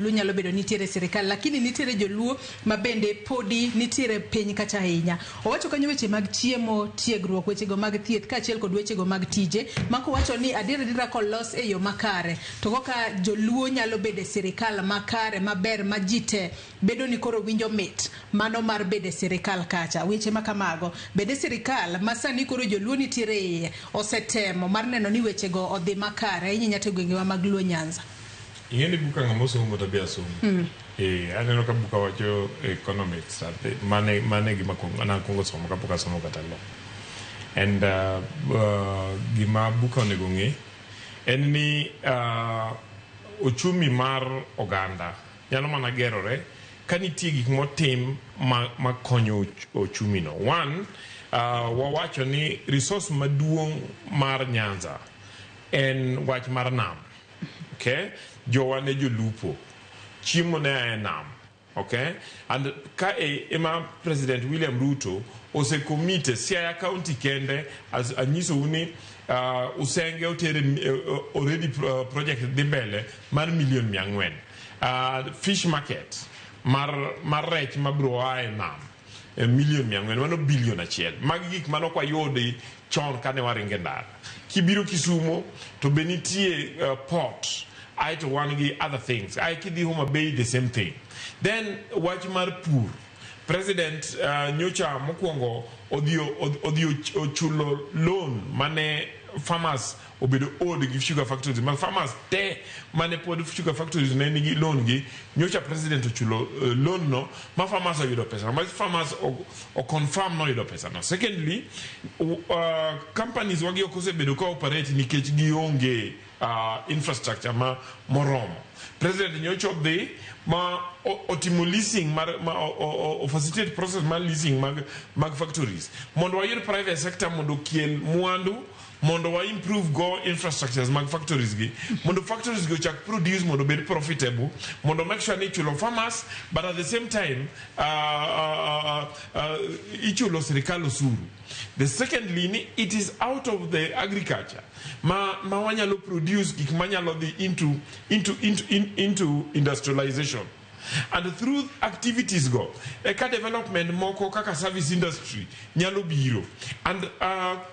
Joluo nyalo bedo nitiere e sirikal, lakini nitiere joluo ma bende podi nitiere piny kacha ahinya. Owacho kanyo weche mag chiemo, tiegruok, wechego mag thieth kaachiel kod wechego mag tije ma kowacho ni adier adiera kolos e yo makare to koka joluo nyalo bedo e sirikal makare maber ma ji te bedo ni koro winjo mit mano mar bedo e sirikal kacha. Weche ma kamago bende sirikal ma sani koro joluo nitiere iye osetemo mar neno ni wechego odhi makare ahinya ahinya to e gwengewa mag Luo Nyanza. Ing'e ni buka ng'ama osomo to be asomo. Eh, aneno ka buka wacho economics. Mane mane gima nakwongo somo kapok asomo kata law. And gima buka onego ng'e en ni ochumi mar oganda nyalo mana gerore ka nitie gik motim ma konyo ochumi no. One, wawacho ni resource maduong' mar Nyanza en wach mar nam. Okay? Jowa ne jolupo. Chiemo ne a e nam. Okay? And ka e ema President William Ruto ose commit Siaya County kende as anyisou ni Usenge otere already project dhi mbele mar milion 400. Fish market mar rech mabiro a e nam milion 400, mano bilion 1. Magi gik mane ok wayudi chon kane waringo e ndara. Kibiro Kisumo to be nitie port aeto wan gi other things. Ae kidhi Homa Bay, the same thing. Then wach mar pur. President nyocha mokwongo odhi ochulo loan mane farmers obedo owed gi sugar factories ma farmers te mane pod sugar factories ne nigi loan gi. Nyocha president ochulo loan no ma farmers oyudo pesa ma farmers o confirm noyudo pesa no. Secondly, companies wagi ok osebedo ka operate nikech gionge infrastructure ma moromo. President nyocha odhi ma otimo leasing mar ma o facilitate process mar leasing mag factories mondo wayud private sector mondo okel mwandu mondo wa improve go infrastructures mag factories gi mondo factories gi ochak produce mondo obed profitable, mondo make sure ni ichulo farmers, but at the same time ichulo sirikal osuru. The secondly ni it is out of the agriculture ma wanyalo produce gik manyalo dhi into industrialization, and through activities go eka development moko kaka service industry nyalo biro. And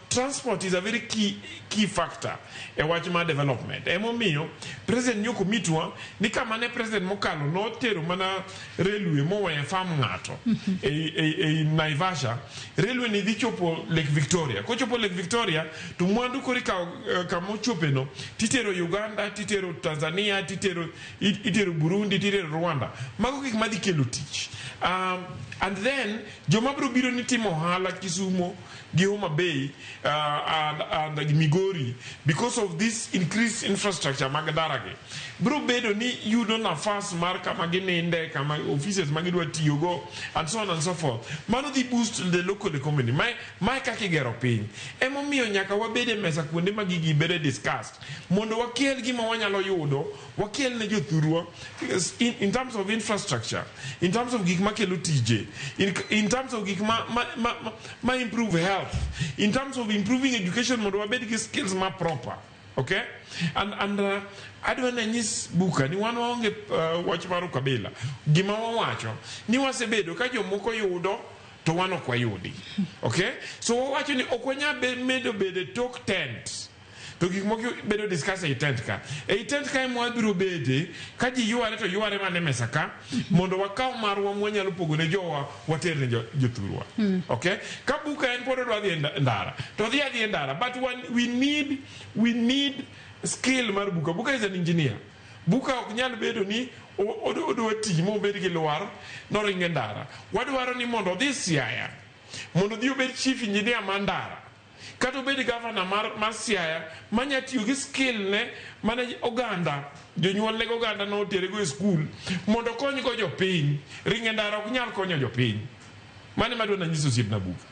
transport is a very key factor e wach mar development. Emomiyo president nyoko mitwa ni kama ne president mokalo notero mana railway moweyo farm ng'ato e Naivasha. Railway ni dhi chopo Lake Victoria. Kochopo Lake Victoria to mwandu koro ikawo kama ochope no titero Uganda, titero Tanzania, titero itero Burundi, titero Rwanda. Mago gik madhi kelo tich. And then joma biro biro ni timo ohala Kisumo gi Homa Bay and Migori because of this increased infrastructure mag ndara gi biro bedo ni yudo nafas mar kama gininde, kama offices ma gidwa tiyogo, and so on and so forth. Mano dhi boost the local economy. Mae kaka igero piny. Emomiyo nyaka wabed e mesa kuonde ma gigi bede discussed mondo wakel gima wanyalo yudo, wakel ne jothurwa in terms of infrastructure, in terms of gik makelo tije, in terms of gik ma improve health, in terms of improving education mondo wabed gi skills ma proper. Okay, and adwa ni anyis buka ni wan waonge wach mar ukabila. Gima wawacho ni wasebedo ka jomoko yudo to wan ok wayudi. Okay, so wawacho ni ok wanyal medo bedo e tok tent to gik moko bedo discuss ei tent ka. Ei tent ka ema wabiro bede ka ji yware to yware mana e mesa ka mondo wakaw marwa mwanyalo pogo ne jowa, water ne jothurwa. Okay, ka buka en pod odwa dhi e ndara to dhi adhi e ndara, but we need skill mar buka. Buka is an engineer. Buka ok nyal bedo ni odwa ti mobed gi lwar noring e ndara. Wadwaro ni mondo odhi Siaya mondo odhi obed chief engineer mar ndara kata obed gavana mar Siaya manya tiyo gi skill ne mane oganda jonyuol ne oganda notere go e skul mondo okony go jopiny. Ringo e ndara ok nyal konyo jopiny. Mano ema adwa nanyiso osiepna Buka.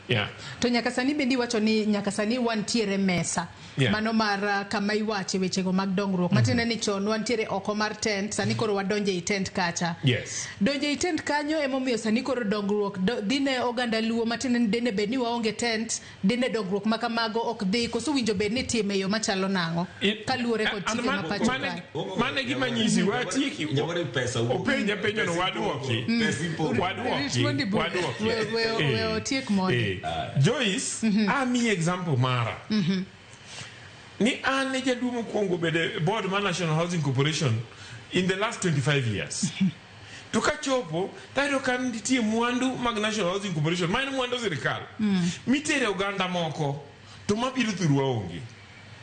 Yeah. To nyaka sani bende iwacho ni nyaka sani wantiere mesa. Mano mar kama iwache wechego mag dongruok. Matiende ni chon wantiere oko mar tent, sani koro wadonjo ei tent kacha. Yes. Donjo ei tent kanyo emomiyo sani koro dongruok dhi ne oganda Luo, matiende ni dine bed ni waonge tent, dine dongruok ma kamago ok dhi, koso winjo bed ni itime e yo machalo nang'o kaluwore kod chike ma pacho kae. Mane gima nyisi watieki. Nyamore pesa wuok. Openja penjo no waduoki. Pesa ipogo. Waduoki. Rit mondo ibu- Waduoki. We otiek mondi. Joyce, amiyi example mara. Ni an e jaduong' mokwongo bedo e board mar National Housing Corporation in the last 25 years. To kachopo, tayudo ka nitie mwandu mag National Housing Corporation, ma en mwandu sirikal, mitere oganda moko, to mabiro thurwa onge.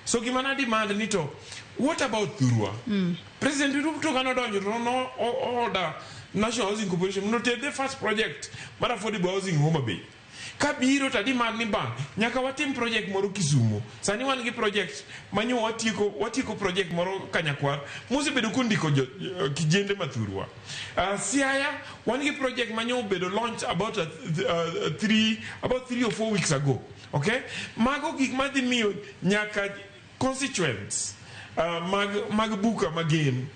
So gima na demand ni to, what about thurwa? President Ruto kane odonjo to no order National Housing Corporation mondo oter the first project mar affordable housing Homa Bay. Kabiro to demand ni ba nyaka watim project moro Kisumu. Sani wan gi project manyo watieko project moro Kanyakwar mosebedo kondiko kijende mathurwa. Siaya wan gi project manyo obedo launch about 3 or 4 weeks ago. Okay? Mago gik madhi miyo nyaka constituents mag Buka magen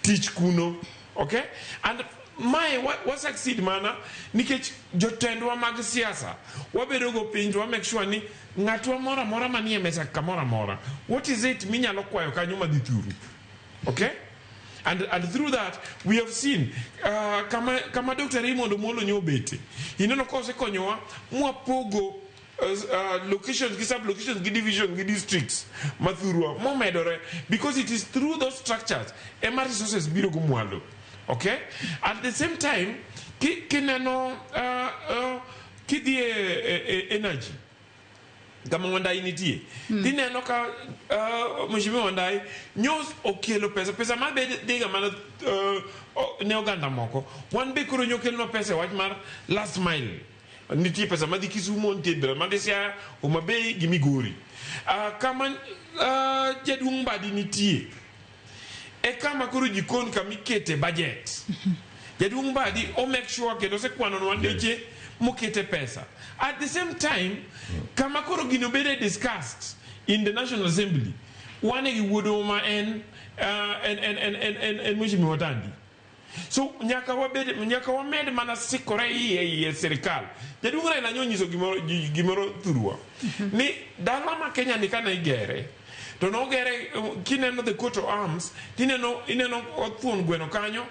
tich kuno. Okay? And mae wa succeed mana nikech jotendwa mag siasa wabedo go piny to wa make sure ni ng'atwa moro amora manie mesa kamoro amora, what is it minyalo kwayo kanyo madhi thuru? Okay, and through that we have seen kama Dr. Raymond Omolo nyo obete, ineno ka osekonyowa mwapogo locations gi sub locations gi division gi districts mathurwa momedore, because it is through those structures ema resources biro go mwalo. Okay, at the same time kineno kidhi e energy kama Wandai nitie, tineno ka Mheshimiwa Wandai nyos okelo pesa ma be dhiga mana ne oganda moko. Wan be koro nyokelnwa pesa e wach mar last mile. Nitie pesa madhi Kisumo, nitie pesa madhi Siaya, Homa Bay gi Migori. Kama jaduong' Mbadi nitie e kama koro jikon kama ikete budget. Jaduong' Mbadi o make sure kendo osekwanonwa ndeche mokete pesa. At the same time, kama koro gino bede discussed in the National Assembly, wan e gi wuodwa ma en Mheshimiwa Tandi. So nyaka wabed, nyaka wamed mana sikore iye sirikal. Jaduong' Raila nyo onyiso gimoro thurwa ni dala ma Kenya ni kane igere to nogere, kineno the coat of arms, tineno ineno thuon gweno kanyo,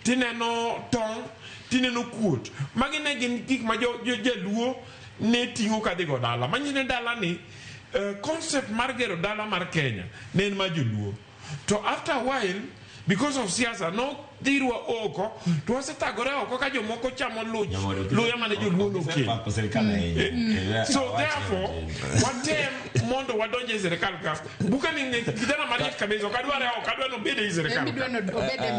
tineno tong', tineno kuot. Magi ne gin gik ma jo jaluo ne ting'o kadhi go dala. Manyiso ni dala ni concept mar gero dala mar Kenya ne en mar joluo. To after a while, because of siasa, no dhirwa oko to wasethagore oko ka jomoko chamo luch luya mane joluo nokelo. Pako sirikal ahinya. So therefore watem mondo wadonj e sirikal ka. Buka ni kijana mariek kabisa, ok adware oko, adwa nobed ei sirikal En ka. midwa ni obed e.